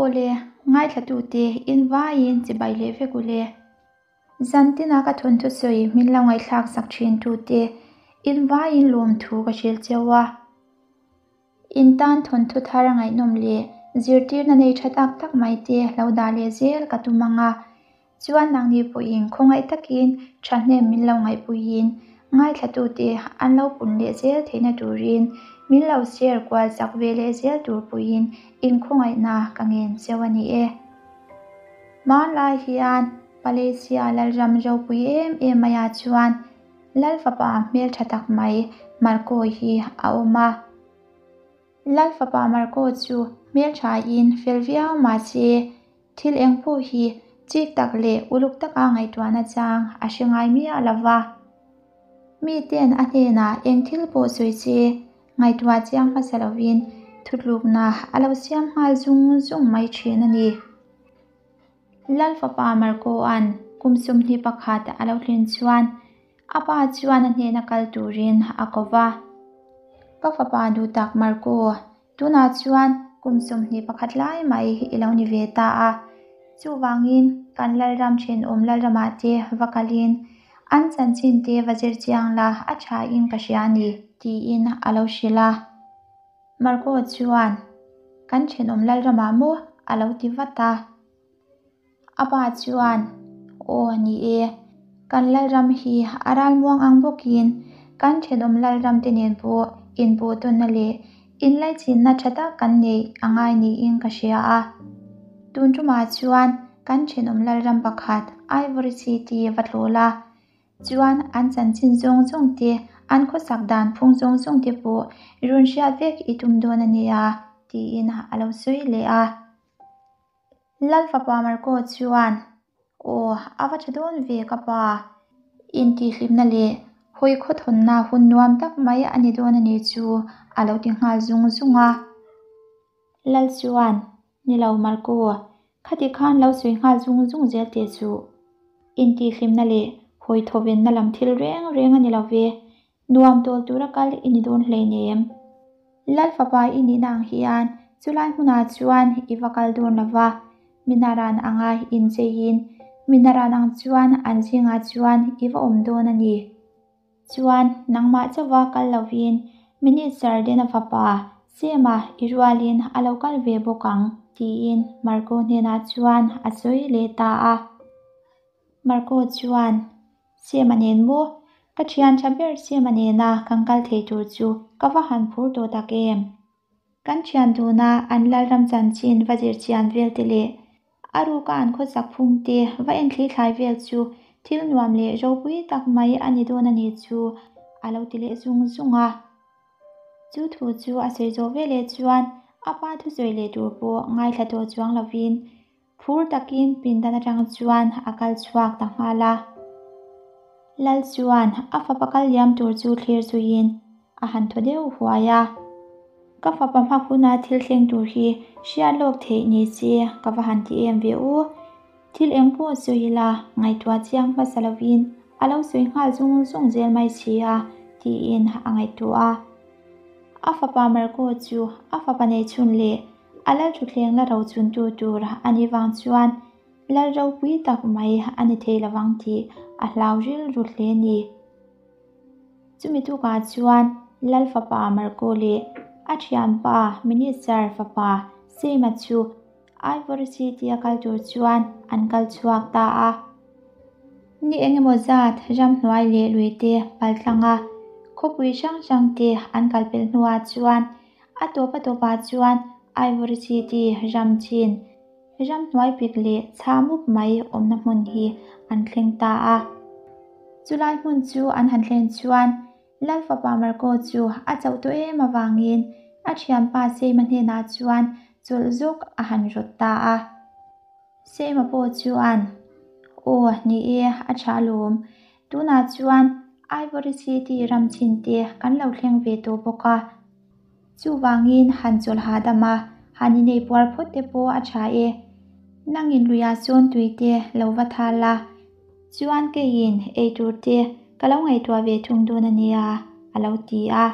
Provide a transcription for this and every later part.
Awle, ngaithlatute in vaiin chibai leh vek ule. Zantina ka thawnthu sawi min lo ngaihthlak sak thin tute in vaiin lawmthu ka hrilh cheu a. In tan thawnthu thar ngaihnawm leh zirtirna nei tha tak tak mai te lo dah leh zel ka tum ang a. Chuan nangni pawhin khawngaih takin thahnem min lo ngaihpuiin ngaithlatute an lo pun leh zel theihna turin min lo share kual chak ve leh zel tur pawhin inkhawngaihna ka ngen cheu a ni e. Hmanlai hian Malaysia lalram ropui em em maiah chuan Lal fapa hmeltha tak mai Marco hi a awm a. Lal fapa Marco chu hmelthain fel viau mahse thil eng pawh hi chik tak leh uluk taka ngaihtuahna chang a hre ngai miah lo va. Miten a hnenah eng thil pawh sawi che ngaihtuah chiang hmasa lovin thutlukna a lo siam nghal zung zung mai thin a ni. Lal fapa Marco-a'n kum 21 a lo tlin chuan a pa chuan a hnena kal turin a ko va. Ka fapa duh tak Marco, tunah chuan kum 21 lai mai i lo ni ve ta a. Chuvangin kan Lalram thenawm Lalramah te va kalin an chanchin te va zir chiang la a thain ka hria a ni, tiin a lo hrilh a. Marco chuan, Kan thenawm Lalramah maw? a lo ti vat a. A pa chuan, Aw ni e, kan Lalram hi a ralmuang ang bawkin kan thenawm Lalram te nen pawh inpawhtawnna leh inlaichinna tha tak kan neih a ngai niin ka hria a. Tun tumah chuan kan thenawm Lalram pakhat Ivory City va tlawl a, Chuan an chanchin zawng zawng te, an khawsak dan phung zawng zawng te pawh rawn hriat vek i tum dawn a nia, tiin a lo sawi leh a. Lal fapa Marco chuan, Aw, a va tha dawn ve ka pa. Intihhlimna leh hawi khawthawnna hun nuam tak mai a ni dawn a ni chu, a lo ti nghal zung zung a. Lal chuan, Ni lo Marco, khati khan lo sawi nghal zung zung zel teh chu. Intihhlimna leh hawi thawvenna lam thil reng reng a ni lo ve, nuam tawl tura kal i ni dawn hleinem. Lal fapa i nihna ang hian chulai hmunah chuan i va kal dawn lo va, minaran anga incheiin minaran ang chuan an zingah chuan i va awm dawn a ni. Chuan nangmah chauha kal lovin Minister Dena fapa Sema i rualin a lo kal ve bawk ang, tiin Marco hnenah chuan a sawi leh ta a. Marco chuan, Sema nen maw? Ka thian tha ber Sema nena kan kal thei tur chu ka va han phur tawh tak em? Kan thian duna an Lalram chanchin va zir chian vel te leh a ruka an khawsak phung te va enthli thlai vel chu thil nuam leh ropui tak mai a ni dawn a ni chu a lo ti leh zung zung a. Chu thu chu a sawi zawh veleh chuan a pa thusawi leh tur pawh ngaithla tawh chuang lovin Phur takin pindan atang chuan a kal chhuak ta nghal a. Lal chuan a fapa kal liam tur chu thlir zuiin a han thaw deuh huai a. Ka fapa hma huna thil thleng tur hi hriat lawk theih ni se ka va han ti em ve u. Thil eng pawh sawi ila ngaihtuah chiang hmasa lovin a lo sawi nghal zung zung zel mai si a tiin a ngaihtuah a. A fapa Marco chu a fapa nei chhun leh A lal thutthleng la rochuntu tur a nih vang chuan lal ropui tak mai a ni thei lovang tih a hlau rilru hle a ni. Chumi tukah chuan lal fapa Marco leh a thianpa Minister fapa Sema chu Ivory City a kal tur chuan an kal chhuak ta a. Ni engemaw zat ramhnuai leh luite paltlanga khawpui hrang hrangte an kal pelh hnuah chuan A tawp a tawpah chuan Ivory City ram chin, ramhnuai pik leh chhah mup mai awmna hmun hi an thleng ta a. Chulai hmun chu an han thlen chuan Lal fapa Marco chu a chauh tawh em avangin a thianpa Seima hnenah chuan chawlh zawk a han rawt ta a. Seima pawh chuan, Aw, ni e, a tha alawm. Tunah chuan Ivory City ram chin te kan lo thleng ve tawh bawk a, chuvangin han chawlh hahdam a, han inei puar phawt te pawh a tha e. Nangin luiah sawn tui te lo va thal a, chuan keiin ei tur te ka lo ngaihtuah ve thung dawn a nia, a lo ti a.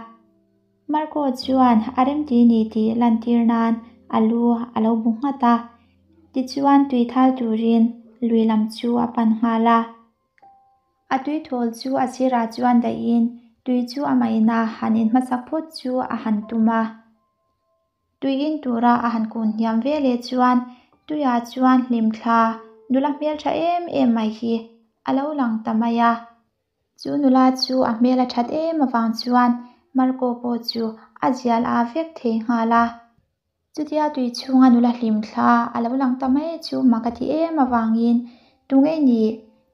Marco chuan a remti ni tih lantir nan a lu a lo bu nghat a. Tichuan tui thal turin lui lam chu a pan nghal a. A tui thawl chu a sirah chuan dahin tui chu a maina han in hmasak phawt chu a han tum a. Tui in tura a han kun hniam ve leh chuan tuiah chuan hlimthla nula hmeltha em em mai hi a lo lang ta mai a. Chu nula chu a hmel a that em avang chuan Marco pawh chu a zial a vek thei nghal a. Chutia tui chhunga nula hlimthla a lo lang ta mai chu mak a ti em avangin, Tunge i nih?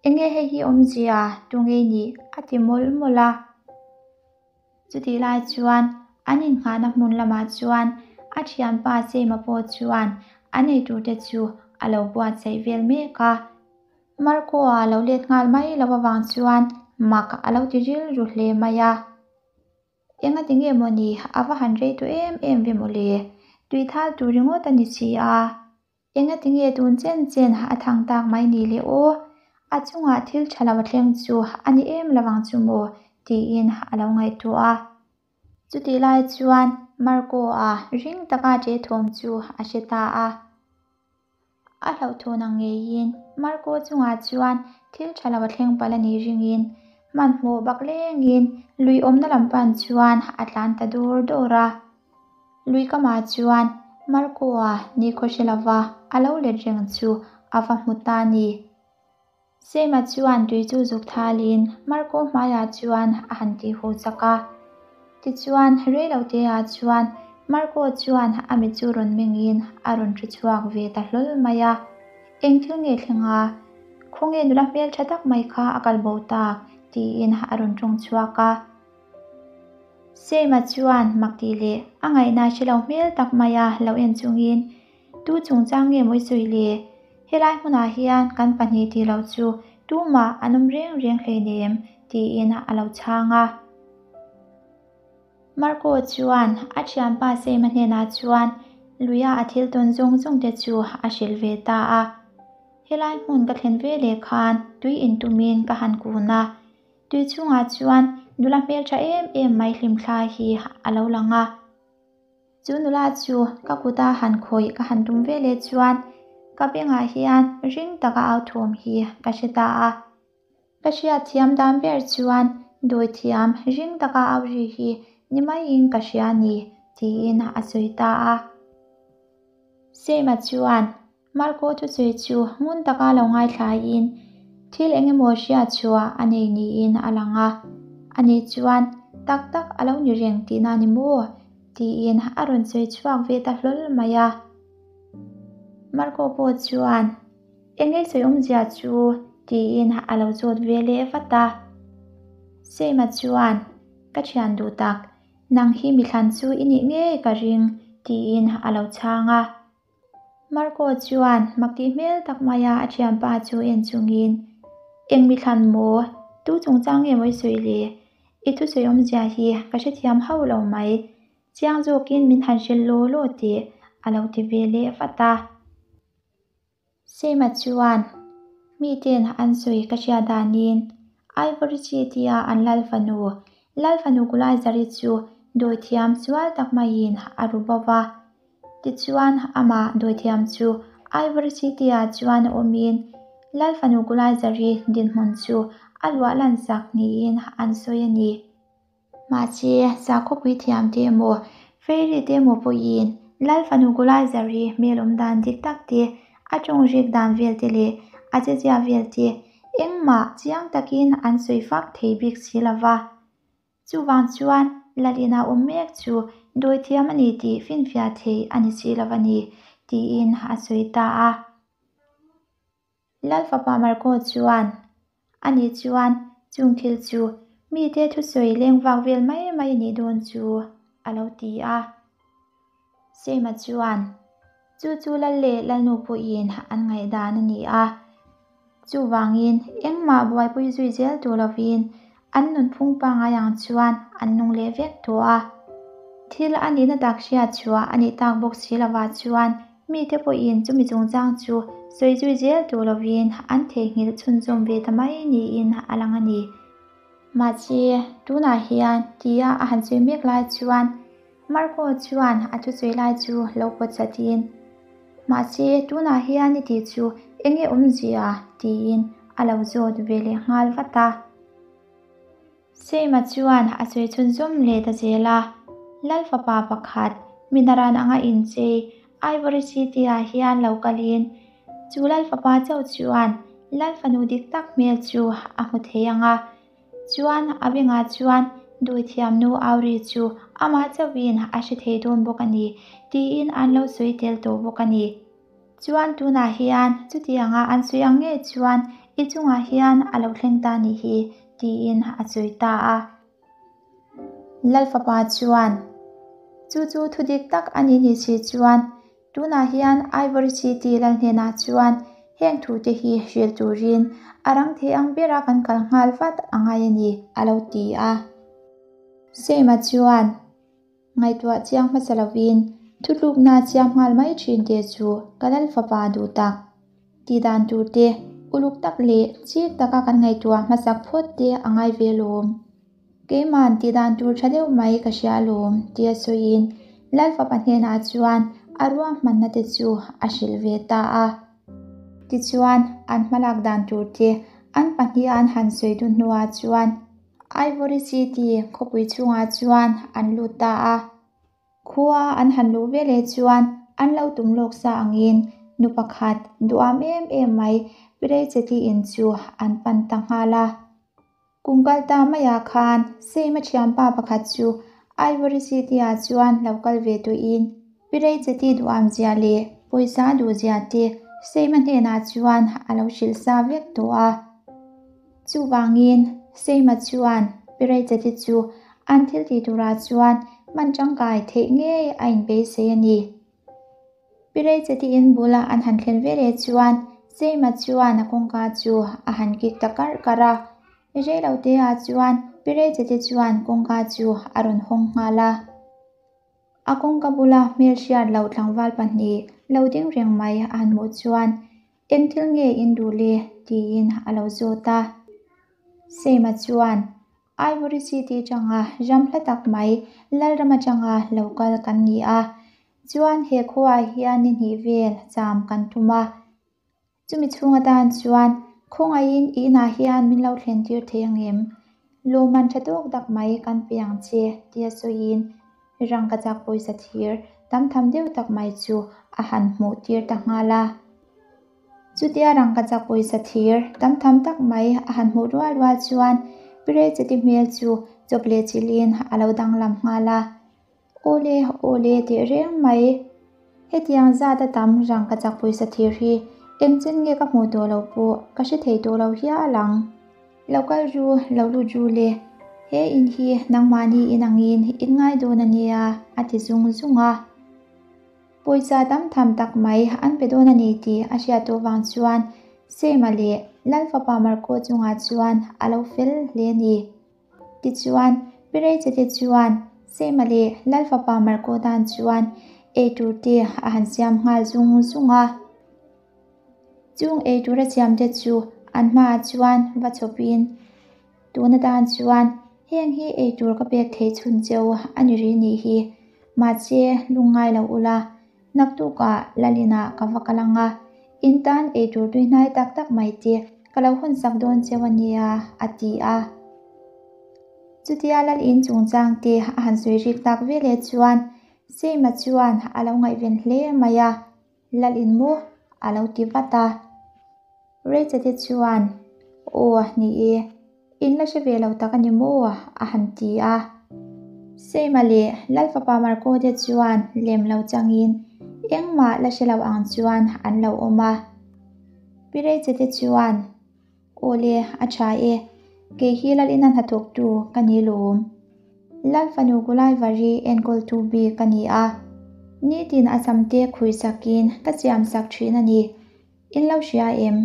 Enge hei hi awmzia? Tunge i nih? a ti mawlh mawlh a. Chutih lai chuan an innghahna hmun lamah chuan a thianpa Seima pawh chuan a neiturte chu a lo buatsaih vel mek a. Marco-a lo let nghal mai lo avang chuan mak a lo ti rilru hle mai a. Engati nge maw ni a va han rei tawh em em ve maw le? Tui thal tur ringawt a ni si a. Engati nge tun chen chen a thang tak mai ni le aw? A chungah thil tha lo a thleng chu a ni em lo ang chu maw? tiin a lo ngaihtuah a. Chutih lai chuan Marco-a ring taka ṭe thawm chu a hre ta a. A hlauhthawn ang ngeiin Marco chungah chuan thil tha lo a thleng palh a nih ringin hmanhmawh bak lengin lui awmna lam pan chuan a tlan ta dawr dawr a. Lui kamah chuan Marco-a nikhaw hre lova a lo let reng chu a va hmu ta a ni. Sema chuan tui chu zuk thalin Marco hmaiah chuan a han tih huh chak a. Tichuan, reiloteah chuan Marco chuan a mit chu rawn mengin a rawn thu chhuak ve ta hlawl mai a. Eng thil nge thleng a? Khawnge nula hmel tha tak mai kha a kal bo tak? tiin a rawn tawng chhuak a. Sema chuan mak tih leh a ngaihna hre lo hmel tak maia lo en chungin, Tu chungchang nge maw i sawi le? Helai hmunah hian kan pahnih tih loh chu tumah an awm reng reng hleinem, tiin a lo chhang a. Marco chuan a thianpa Seima hnenah chuan luia a thil tawn zawng zawng te chu a hrilh ve ta a. Helai hmun ka thlen ve leh khan tui intumin ka han kun a. Tui chhungah chuan nula hmeltha em em mai hlimthla hi a lo lang a. Chu nula chu ka kuta han khawih ka han tum ve leh chuan ka bengah hian ring taka au thawm hi ka hre ta a. Ka hriat thiam dan ber chuan dawithiam ring taka au ri hi ni maiin ka hria a ni tiin a sawi ta a. Sema chuan Marco thusawi chu ngun taka lo ngaithlaiin thil eng emaw hriat chhuah a nei niin a lang a, ani chuan tak tak a lo ni reng tihna ni maw? tiin a rawn sawi chhuak ve ta hlawl mai a. Marco pawh chuan eng nge sawi awmzia chu tiin a lo zawt ve leh vat a. Seima chuan ka thian duh tak, nang hi mithlan chu i nih ngei ka ring tiin a lo chhang a. Marco chuan mak tih hmel tak maia a thianpa chu en chungin, Eng mi thlan maw? Tu chungchang nge maw i sawi le? I thusawi awmzia hi ka hrethiam hauh lo mai. Chiang zawkin min han hrilh law law teh, a lo ti ve leh vat a. Sema chuan, Miten an sawi ka hriat danin Ivory City-a an lal fanu, Lal fanu Gulaizari chu dawithiam sual tak maiin a ru bo va. Tichuan, amah dawithiam chu Ivory City-ah chuan awmin Lal fanu Gulaizari dinhmun chu a luah lansak niin an sawi a ni. Mahse, sakhawpui thiam te emaw, fairy te emaw pawhin Lal fanu Gulaizari hmel awm dan dik tak te, a tawng rik dan vel te leh a chezia vel te engmah chiang takin an sawi fak thei bik si lo va. Chuvang chuan Lalina awm mek chu dawithiam a ni tih finfiah thei a ni si lo a ni, tiin a sawi ta a. Lal fapa Marco chuan, Ani chuan chung thil chu mite thusawi leng vak vel mai mai a nih dawn chu, a lo ti a. Sema chuan, Chu chu lal leh lalnu pawhin an ngaihdan a ni a. Chuvangin engmah buaipui zui zel tur lovin an nunphung pangngai ang chuan an nung leh vek tawh a. Thil a nihna tak hriat chhuah a nih tak bawk si lovah chuan mite pawhin chumi chungchang chu sawi zui zel tur lovin an theihnghilh chhunzawm ve ta mai niin a lang a ni. Mahse, tunah hian tia a han sawi mek lai chuan Marco chuan a thusawi lai chu lo pawt chatin. Mahse, tunah hian i tih chu eng nge awmzia? tiin a lo zawt ve leh nghal vat a. Seima chuan a sawi chhunzawm leh ta zel a, Lal fapa pakhat, minaran anga inchei, Ivory City-ah hian lo kalin, chu Lal fapa chauh chuan Lal fanu dik tak hmel chu a hmu thei ang a, chuan a bengah chuan dawithiamnu Auri chu amah chauhin a hre thei dawn bawk a ni, tiin an lo sawi tel tawh bawk a ni. Chuan tunah hian chutianga an sawi ang ngei chuan i chungah hian a lo thleng ta nih hi, tiin a sawi ta a. Lal fapa chuan, Chu chu thu dik tak a ni ni si chuan tunah hian Ivory City lal hnenah chuan heng thute hi hrilh turin a rang thei ang bera kan kal nghal vat a ngai a ni, a lo ti a. Seima chuan, Ngaihtuah chiang hmasa lovin thutlukna siam nghal mai thin te chu ka lal fapa duh tak. Tih dan tur te, uluk tak leh chik taka kan ngaihtuah hmasak phawt te a ngai ve alawm. Keiman tih dan tur tha deuh mai ka hria alawm tia sawiin lal fapa hnenah chuan a ruahmanna te chu a hrilh ve ta a. Tichuan an hmalak dan tur te an pahniha an han sawi dun hnuah chuan Ivory City khawpui chhungah chuan an lut ta a. Khua an han luh veleh chuan an lo tum lawk sa angin nu pakhat duham em em mai Pirei Chetty in chu an pan ta nghal a. Kum kal ta maiah khan Seima thianpa pakhat chu Ivory City-ah chuan lo kal ve tawhin Pirei Chetty duham zia leh pawisa duh zia te Seima hnenah chuan a lo hrilh sa vek tawh a. Chuvangin, Seima chuan Pirei-chete chu an thil tih turah chuan hman tangkai theih ngei a inbeisei a ni. Pirei-chete in bula an han thlen veleh chuan Seima chuan a kawngka chu a han kik ta karh karh a. Reiloteah chuan Pirei-chete chuan kawngka chu a rawn hawng nghal a. A kawngka bula hmelhriat loh tlangval pahnih lo ding reng mai a han hmuh chuan Eng thil nge in duh le? tiin a lo zawt a. Seima chuan, Ivory City atanga ram hla tak mai Lalram atanga lo kal kan ni a, chuan he khuaah hian ni hnih vel cham kan tum a. Chumi chhung atan chuan khawngaihin i inah hian min lo thlen tir thei ang em? Lawmman tha tawk tak mai kan pe ang che, tia sawiin rangkachak pawisa thir tam tham deuh tak mai chu a han hmuh tir ta nghal a. Chutia rangkachak pawisa thir tam tham tak mai a han hmuh rual rual chuan Pirecheti hmel chu chawp leh chilhin a lo danglam nghal a. Awle, awle teh reng mai. Hetiang zat a tam rangkachak pawisa thir hi engchen nge ka hmuh tawh loh pawh ka hre thei tawh lo hial ang. Lo kal ru, lo lut ru le. He in hi nangmahni in angin in ngai dawn a nia, a ti zung zung a. Pawisa tam tham tak mai an pe dawn a ni tih a hriat tawh vang chuan Sema leh Lal fapa Marco chungah chuan a lo fel hle a ni. Tichuan, Pirei-chete chuan Sema leh Lal fapa Marco tan chuan eitur te a han siam nghal zung zung a. Chung eitur a siamte chu an hmaah chuan va chhawpin, Tun atan chuan heng hi eitur ka pek theih chhun cheu a ni ri nih hi, mahse lungngai lo ula, naktukah Lalinah ka va kal ang a, in tan eitur tui hnai tak tak mai te ka lo hawn sak dawn cheu a nia, a ti a. Chutia Lalin chungchang te a han sawi rik tak veleh chuan Seima chuan a lo ngaihven hle mai a. Lal in maw? a lo ti vat a. Rachel-i chuan, Aw, ni e, in la hre ve lo tak a ni maw? a han ti a. Seima leh Lal fapa Marco te chuan lem lo changin engmah la hre lo ang chuan an lo awm a. Pi Rachel-i chuan, Aw le, a tha e. Kei hi Lal ina hnathawktu ka ni lawm. Lal fanu Gulaivari enkawltu bik ka ni a. Nitin a samte khuisakin ka siamsak thin a ni. In lo hria em?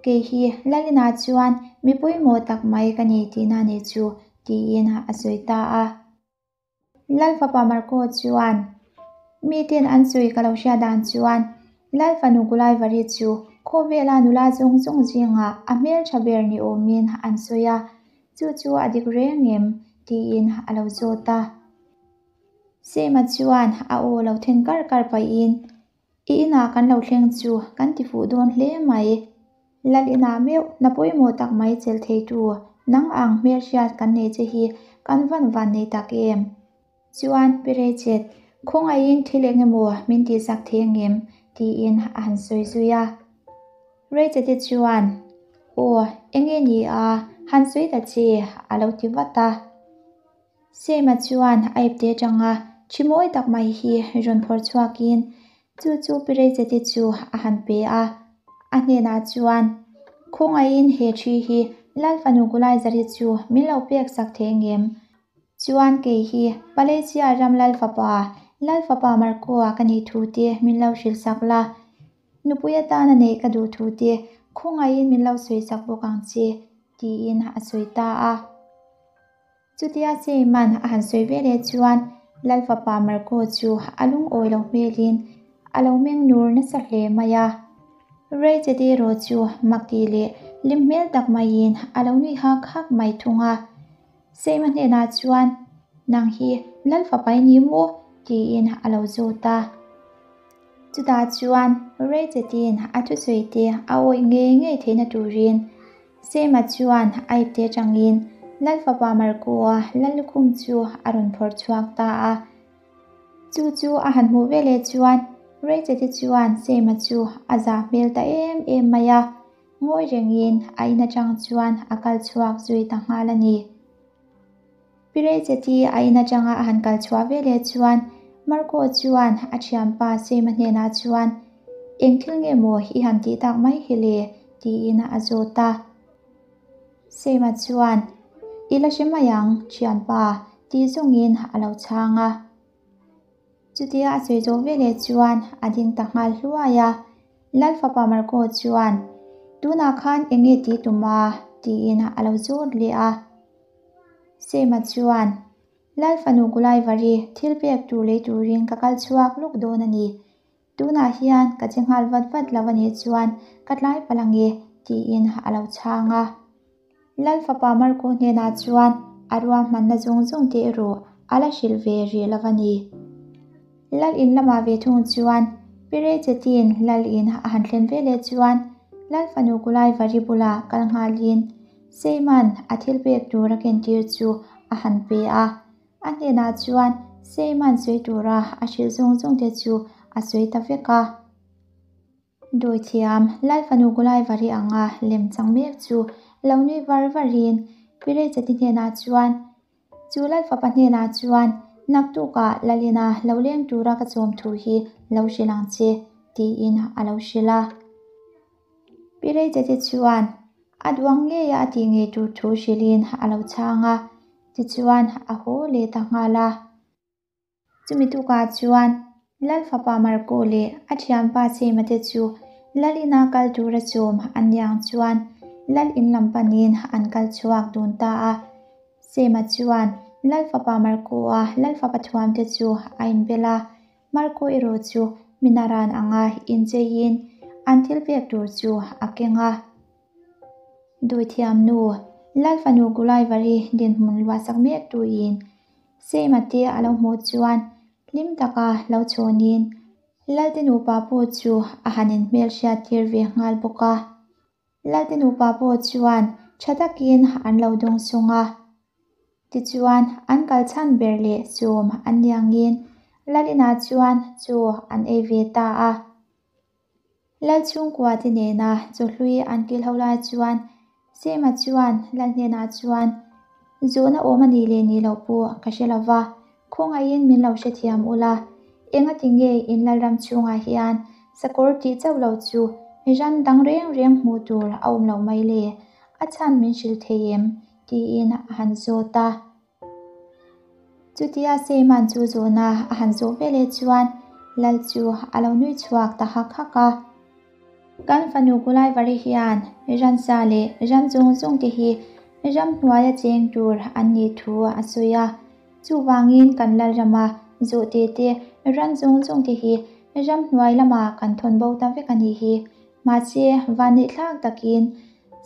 Kei hi Lal inah chuan mi pawimawh tak mai ka ni tihna ni chu, tiin a sawi ta a. Lal fapa Marco chuan, Miten an sawi ka lo hria dan chuan Lal fanu Gulaivari chu khawvela nula zawng zawng zingah a hmeltha ber ni awmin an sawi a, chu chu a dik reng em? tiin a lo zawt a. Sema chuan a aw lo then kar kar pahin. I inah kan lo thleng chu kan ti fuh dawn hle mai. Lal inah meuh hna pawimawh tak mai chelh theitu nang ang hmelhriat kan nei che hi kan van van nei tak em? Chuan Pi Rachel, khawngaihin thil eng emaw min tihsak thei angem? tiin a han sawi zui a. Rachel-i chuan, Aw, eng nge ni a, han sawi ta che, a lo ti vat a. Sema chuan a ipte atanga thi mawi tak mai hi rawn phawrh chhuakin chu chu Pi Rachel-i chu a han pe a. A hnenah chuan, Khawngaihin he thi hi Lal fanu Gulaizari chu min lo pek sak thei angem? Chuan kei hi Malaysia ram Lal fapa, Lal fapa Marco-a ka nih thu te min lo hrilh sak la. Nupui atana neih ka duh thu te khawngaihin min lo sawi sak bawk ang che, tiin a sawi ta a. Chutia Seiman a han sawi ve leh chuan Lal fapa Marco chu a lungawi lo hmelin a lo meng nur nasa hle mai a. Rachel erawh chu mak tih leh hlim hmel tak maiin a lo nui hak hak mai thung a. Seima hnenah chuan, Nang hi Lal fapa i ni maw? tiin a lo zawt a. Chutah chuan Rachel-in a thusawi te a awih ngei ngei theihna turin Seima chuan a ipte atangin Lal fapa Marco-a Lal lukhum chu a rawn phawrh chhuak ta a. Chu chu a han hmuh veleh chuan Rachel-i chuan Seima chu a zah hmel ta em em mai a. Ngawi rengin a in atang chuan a kal chhuak zui ta nghal a ni. Pi Rachel-i a in atanga a han kal chhuah veleh chuan Marco chuan a thianpa Seima hnenah chuan, Eng thil nge maw i han tih tak mai hi le? tiin a zawt a. Seima chuan, I la hre mai ang, thianpa, tih zawngin a lo chhang a. Chutia a sawi zawh veleh chuan a ding ta nghal hluai a. Lal fapa Marco chuan, Tunah khan eng nge tih tum a? tiin a lo zawt leh a. Sema chuan, Lal fanu Gulaivari thil pek tur lei turin ka kal chhuak lawk dawn a ni. Tunah hian ka che nghal vat vat lo a nih chuan ka tlai palh ang e, tiin a lo chhang a. Lal fapa Marco hnenah chuan a ruahmanna zawng zawng te erawh a la hrilh ve rih lo a ni. Lal in lamah ve thung chuan Pi Rachel-in Lal in a han thlen ve leh chuan Lal fanu Kulaivari bulah kal nghalin Seiman a thil pek tur a kentir chu a han pe a. A hnenah chuan Seiman sawi tura a hrilh zawng zawng te chu a sawi ta vek a. Dawithiam, Lal fanu Gulaivari anga lem chang mek chu lo nui var varin Pi Rechati hnenah chuan, Chu Lal fapa hnenah chuan naktukah Lalina lo leng tura ka chawm thu hi lo hrilh ang che, tiin a lo hrilh a. Pi Rechati chuan a duang ngeia a tih ngei tur thu hrilhin a lo chhang a, tichuan a haw leh ta nghal a. Chumi tukah chuan Lal fapa Marco leh a thianpa Seima te chu Lal ina kal tura chawm an ni ang chuan Lal in lam panin an kal chhuak dun ta a. Seima chuan Lal fapa Marco-a Lal fapa thuam te chu a inbel a, Marco erawh chu minaran anga incheiin an thil pek tur chu a keng a. Dawithiam nu, Lal fanu Gulaivari dinhmun luahsak mek tuin Seima te a lo hmuh chuan hlim taka lo chhawnin Lalte nupa pawh chu a han inhmel hriat tir ve nghal bawk a. Lalte nupa pawh chuan tha takin an lo dawng sung a. Tichuan an kal chhan ber leh chawm an ni angin Lalinah chuan chaw an ei ve ta a. Lal chhungkua te nena chawhlui an kil ho lai chuan Sema chuan Lal hnenah chuan, Zawhna awm a nih leh nih loh pawh ka hre lo va, khawngaihin min lo hrethiam ula, engati nge in Lalram chhungah hian sakawr tih chauh lo chu ran dang reng reng hmuh tur a awm loh mai le, a chhan min hrilh thei em? tiin a han zawt a. Chutia Seiman chu zawhna a han zawh veleh chuan Lal chu a lo nui chhuak ta hak hak a. Kan fanu Kulaivari hian ransa leh ram zawng zawng te hi ramhnuaia cheng tur an nih thu a sawi a. Chuvangin kan Lalrama zawhte te ran zawng zawng te hi ramhnuai lamah kan thawn bo ta vek a nih hi. Mahse, vanneihthlak takin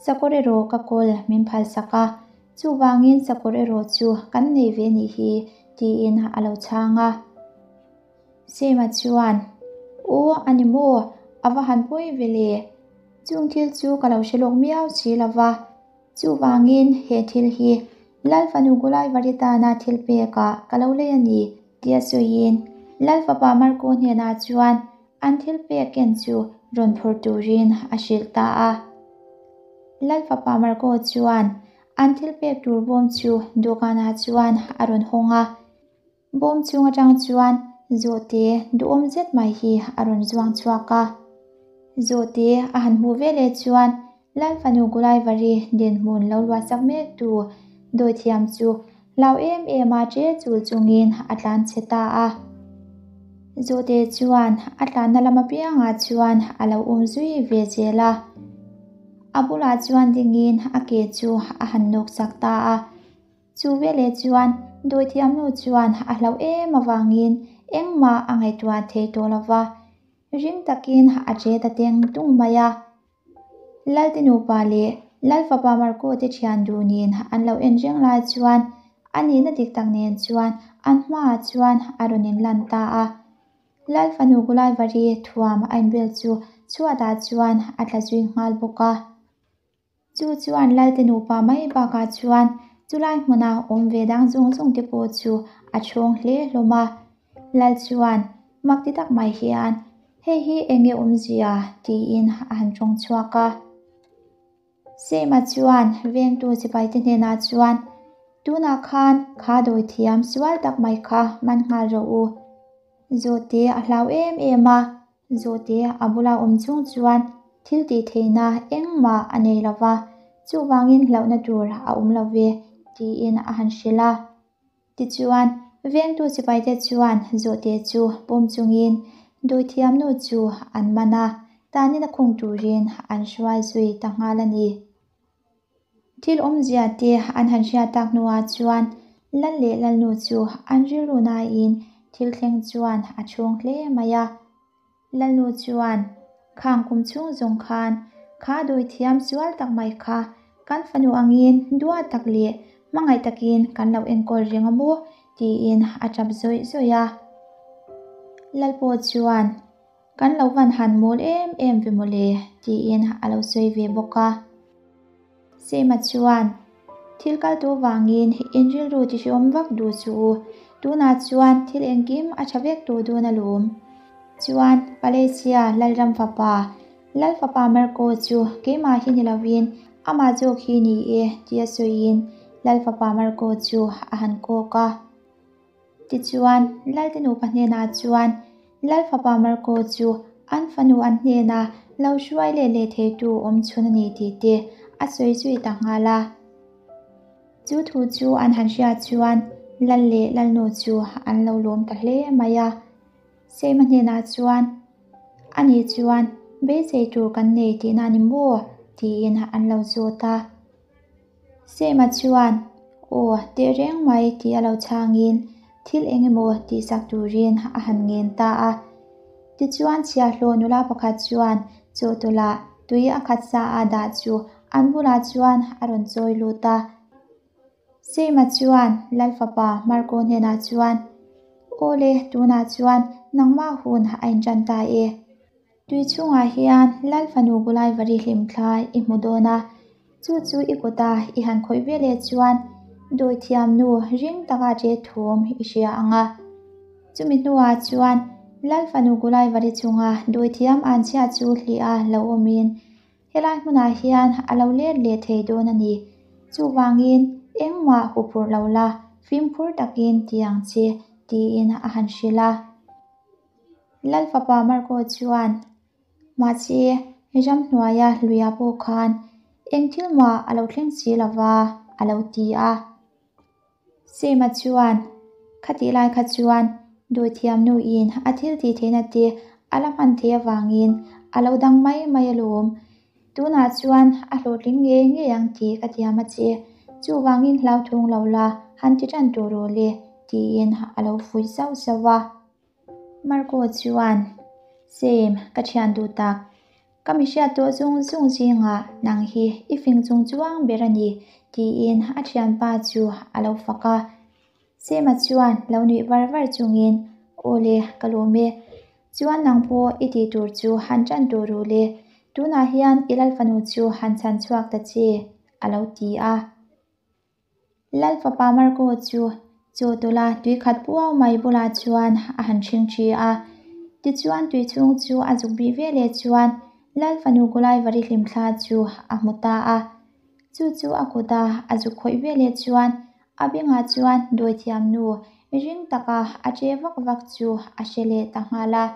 sakawr erawh ka kawl min phalsak a. Chuvangin sakawr erawh chu kan nei ve nih hi, tiin a lo chhang a. Sema chuan, Aw, a ni maw? A va han pawi ve le. Chung thil chu ka lo hre lawk miau si lo va. Chuvangin he thil hi Lal fanu Gulaivari tana thil pekah ka lo lei a ni, tia sawiin Lal fapa Marco hnenah chuan an thil pek ken chu rawn phur turin a hrilh ta a. Lal fapa Marco chuan an thil pek tur bawm chu dawhkanah chuan a rawn hawng a. Bawm chung atang chuan zawhte duhawm zet mai hi a rawn zuang chhuak a. Zawhte a han hmuh veleh chuan Lal fanu Gulaivari dinhmun lo luah sak mek tu dawithiam chu hlau em em a che chul chungin a tlan chhe ta a. Zawhte chuan a tlanna lam apiangah chuan a lo um zui ve zel a. A bulah chuan dingin a ke chu a han nawk sak ta a. Chu veleh chuan dawithiamnu chuan a hlauh em avangin engmah a ngaihtuah thei tawh lo va, ring takin a che ta teng tung mai a. Lalte nupa leh Lal fapa Marco te thian dunin an lo en reng lai chuan a nihna dik tak nen chuan an hmaah chuan a rawn inlan ta a. Lal fanu Gulaivari thuam a inbel chu chhuatah chuan a tla zui nghal bawk a. Chu chuan Lalte nupa mai bakah chuan chulai hmuna awm ve dang zawng zawng te pawh chu a chhawng hle hlawm a. Lal chuan mak ti tak mai hian, Hei hi eng nge awmzia? tiin a han tawng chhuak a. Seima chuan vengtu sipaite hnenah chuan, Tunah khan kha dawithiam sual tak mai kha man nghal rawh u. Zawhte a hlau em em a, Zawhte a bula awm chung chuan thil tih theihna engmah a nei lo va, chuvangin hlauhna tur a awm lo ve, tiin a han hrilh a. Tichuan, vengtu sipaite chuan zawhte chu pawm chungin dawithiamnu chu an man a, tanin a khung turin an hruai zui ta nghal a ni. Thil awmzia te an han hriat tak hnuah chuan Lal leh Lalnu chu an rilru nain thil thleng chuan a chhung hle mai a. Lalnu chuan, Khang kum chhung zawng khan kha dawithiam sual tak mai kha kan fanu angin duat tak leh hmangaih takin kan lo enkawl reng a maw? tiin a tap zawih zawih a. Lalpawh chuan, Kan lo van han mawl em em ve mawle, tiin a lo sawi ve bawk a. Sema chuan, Thil kal tu vangin in rilru ti hreawm vak duh suh u, tunah chuan thil engkim a tha vek tawh dawn alawm. Chuan, Palesia Lalram fapa, Lal fapa Marco chu keimah hi ni lovin amah zawk hi ni e, tia sawiin Lal fapa Marco chu a han kawk a. Tichuan, Lalte nupa hnenah chuan Lal fapa Marco chu an fanu an hnena lo hruai leh leh theitu awm chhun a ni tih te a sawi zui ta nghal a. Chu thu chu an han hriat chuan Lal leh Lalnu chu an lo lawm ta hle mai a. Seima hnenah chuan, Ani chuan beisei tur kan nei tihna a ni maw? tiin an lo zawt a. Sema chuan, Aw, tehreng mai tih a lo chhangin thil eng emaw tihsak turin a han ngen ta a. Tichuan chhiahhlawh nula pakhat chuan chawhtawlh tui a khat sa a dah chu an bulah chuan a rawn chawi lut a. Sema chuan Lal fapa Marco hnenah chuan, Aw le, tunah chuan nangmah hun a intan ta e. Tui chhungah hian Lal fanu Gulaivari hlimthla i hmu dawn a, chu chu i kuta i han khawih ve leh chuan dawithiam nu ring taka che thum i hria ang a. Chumi hnuah chuan Lal fanu Gulaivari chunga dawithiam anchhia chu hliah a lo awmin helai hmunah hian a lo let leh thei dawn a ni. Chuvangin engmah huphurh lo la, fimkhur takin ti ang che, tiin a han hrilh a. Lal fapa Marco chuan, Mahse, ramhnuaia hluia pawh khan eng thil mah a lo thleng si lo va, a lo ti a. Sema chuan, Khatih lai kha chuan dawithiam nuin a thil tih theihna te a la hman theih avangin a lo dang mai mai alawm. Tunah chuan a hlawhtling ngei ngei ang tih ka tiam a che, chuvangin hlauthawng lo la, han ti tan tawh rawh le, tiin a lo fuih zauh zauh a. Marco chuan, Same, ka thian duh tak. Ka mi hriat tawh zung zung zingah nang hi i fing chung chuang ber a ni, tiin a thianpa chu a lo fak a. Sema chuan lo nuih var var chungin, Aw le, ka lawm e. Chuan nang pawh i tih tur chu han ṭan tur u le, tunah hian i lal fanu chu han chhan chhuak ta che, a lo ti a. Lal fapa Marco chu chaw tawla tui khat puau mai bulah chuan a han ṭhing ṭhi a. Tichuan tui chhung chu a zuk bih ve leh chuan lal fanu Gulaivari hlimthla chu a hmu ta a. Chu chu a kuta a zuk khawih ve leh chuan a bengah chuan dawithiam nu ring taka a che vak vak chu a hre leh ta nghal a.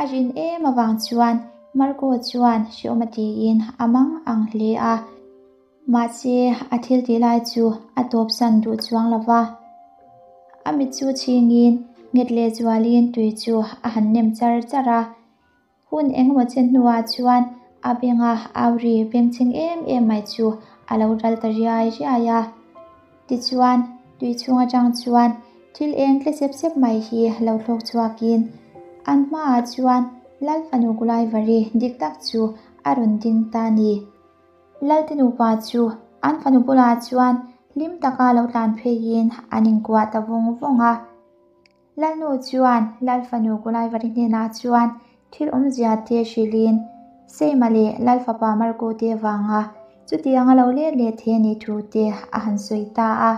A rin em avang chuan Marco chuan hreawm a tiin a mang ang hle a. Mahse a thil tih lai chu a tawpsan duh chuang lo va. A mit chu chhingin nghet leh zualin tui chu a han nem char char a. Hun engemaw chen hnuah chuan a benga au ri bengchheng em em mai chu a lo ral ta riai riai a. Tichuan, tui chhung atang chuan thil eng tle sep sep mai hi lo thlawk chhuakin an hmaah chuan Lal fanu Gulaivari dik tak chu a rawn ding ta a ni. Lalte nupa chu an fanu bulah chuan hlim taka lo tlan pheiin an inkuah ta vawng vawng a. Lalnu chuan Lal fanu Kulaivari hnenah chuan thil awmzia te hrilhin Seima leh Lal fapa Marco te vanga chutianga lo let leh thei a nih thu te a han sawi ta a.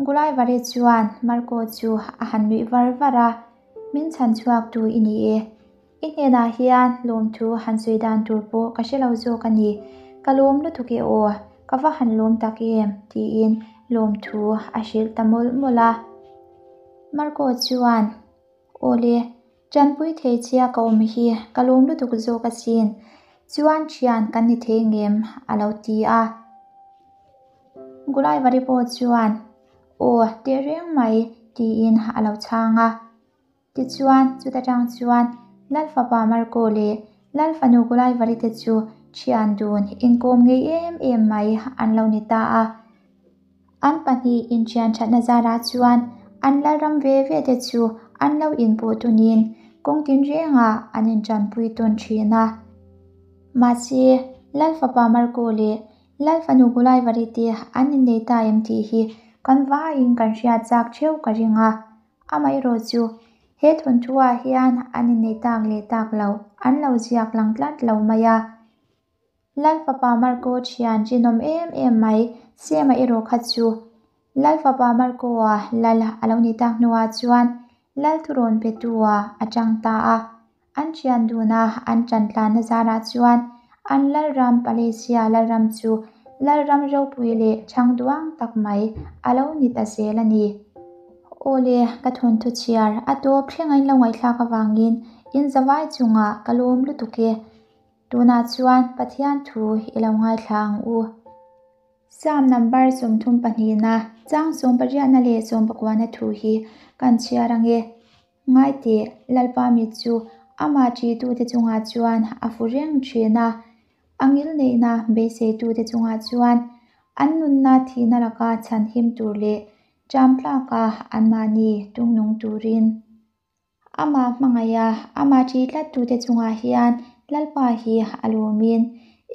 Kulaivari chuan Marco chu a han nuih var var a, Min chhan chhuak tu i ni e. I hnenah hian lawmthu han sawi dan tur pawh ka hre lo zawk a ni. Ka lawm lutuk e aw, ka va han lawm tak em? tiin lawmthu a hrilh ta mawlh mawlh a. Marco chuan, Aw le, tanpui thei chia ka awm hi ka lawm lutuk zawk asin, chuan thian kan ni thei ngem? a lo ti a. Gulaivari pawh chuan, Aw, tehreng mai, tiin a lo chhang a. Tichuan, chuta tang chuan Lal fapa Marco leh Lal fanu Gulaivari te chu thian dun inkawm ngei em em mai an lo ni ta a. An pahnih inthian thatna zarah chuan an lalram ve ve te chu an lo inpawh tunin kawng tinrengah an intanpui tawn thin a. Mahse, Lal fapa Marco leh Lal fanu Gulaivari te an innei ta em tih hi kan vaiin kan hriat chak theuh ka ring a. Amaherawh chu, he thawnthuah hian an innei tak leh tak lo, an lo ziak lang tlat lo mai a. Lal fapa Marco thian rinawm em em mai, Sema erawh kha chu Lal fapa Marco-a lal a lo nih tak hnuah chuan Lal thurawn petu-a a tang ta a. An thian duna an tan tlanna zarah chuan an lalram Palesia lalram chu lalram ropui leh chhang duang tak mai a lo ni ta zel a ni. Aw le, ka thawnthu chhiar a tawp thleng a in lo ngaihthlak avangin in zavai chungah ka lawm lutuk e. Tunah chuan Pathian thu i lo ngaithla ang u. Psalm number 32na chang sawmpariatna leh sawmpakuana thu hi kan chhiar ang e. Ngaiteh, Lalpa mit chu amah ṭihtute chungah chuan a fu reng ṭhin a, a ngilneihna beiseitute chungah chuan an nunna thihna laka chhanhim tur leh ṭam tlaka anmahni tungnung turin. Amah hmangaiha amah ṭih tlattute chungah hian Lalpa hi a lawmin,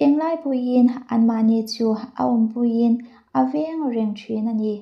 englai pawhin anmahni chu a awmpuiin a veng reng ṭhin a ni.